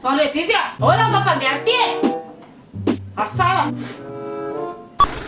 Jean Régis a! Ahoana ny mampandeha an'ity e? Azo tsara.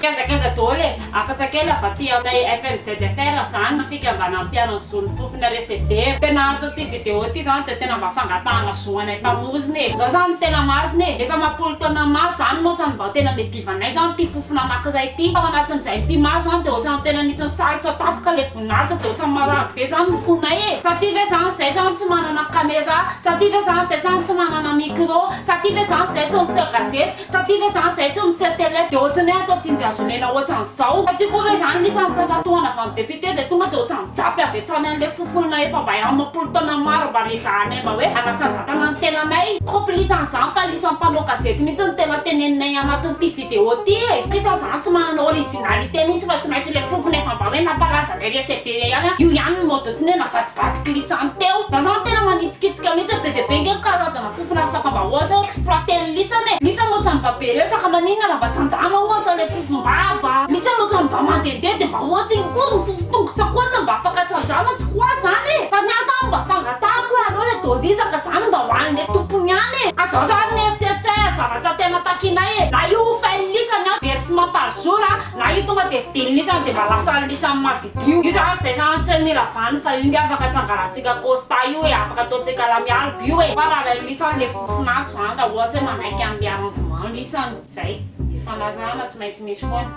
Kaiza daholo e! Afatsa kely avy aty aminay FMZFR zany fikambanan'ny mpiaro ny zon'ny fofona receveur. Tena anton'ity vidéo ity zany dia tena mba fangatahana zo anay mpamorona e! Zao zany no tena marina e! Efa amapolo taona maro zany no ohatrany mba tena niadivanay zany ity fofona anakiray ity. Tao anatin'izay mpimaso zany dia ohatrany tena nisy nisalotra tampoka le voninahitra dia ohatrany marary be zany ny fonay e! Satria ve zany zay zany tsy manana camera? Satria ve zany zay zany tsy manana micro? Satria ve zany zay tsy miseho gazety? Satria ve zany zay tsy miseho télé dia ohatrany hoe atao tsinjy azo omena ohatran'izao? Satria koa ve zany misy ny tsy tohana avy amin'ny député dia tonga dia ohatran'ny mijapy avy hatrany an'ilay fofonina efa mba amam-polo taona maro mba nezahanay mba hoe hanasanjatana ny tenanay? Kopy lisany zany fa lisany mpanao gazety mihitsy no tena teneninay anatin'ity vidéo ity e! Lisany zany tsy manana originalité mihitsy fa tsy maintsy ilay fofona efa mba hoe nampalaza anay receveur ihany io ihany no mode tsy hoe navadibadiky lisany teo. Za zany tena manitsikitsika mihitsy be dia be nge ny karazana Fofona afaka mba ohatra hoe exploiter ny lisany e! Lisany ohatrany mba be resaka maninona raha mba tsanjana ohatra le fofom-bava? Lisany ohatrany mba mandehandeha de mba ohatra iny koa ny fofon-tongotra koa ohatrany mba afaka tsanjana tsy koa zany e! Fa ny ahy zany mba fangatahako hoe aleo le dozizaka zany mba ho an'le tompony ihany e! Ka zao zany ny eritreritray a zavatra tena takinay e! Na io hofain'ny lisany a versement par jour a na io tonga de vidin'ny lisany de mba lasa lisany madidio. Io zany zay zany tsy hoe mila vaniny fa io nge afaka atsangarantsika costa io e, afaka ataontsika lamialba io e, fa raha ilay lisany le fofon'ato zany raha ohatra hoe manaiky an'le arrangement lisany, zay, ny fanazarana tsy maintsy misy foana,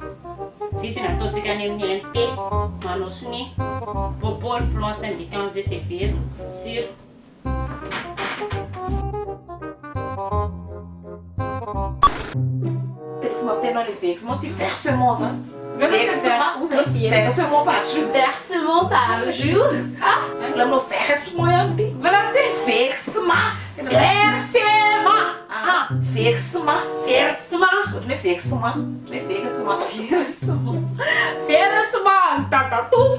vidiny ataontsika any amin'ny MP, manao sonia, Paul filohan'ny syndicat-n'ny GCV, sur. Tena fomba fitenao le versement tsy versement zany. Versement ozy zany versement par jour. Versement par jour. Ah! Mbola aminao versement ihany ty. Mbola ty. Versement. Versement. Ah! Versement. Versement. Ohatran'ny hoe versement. Ohatran'ny hoe versement. Versement. Versement ny dadatoa.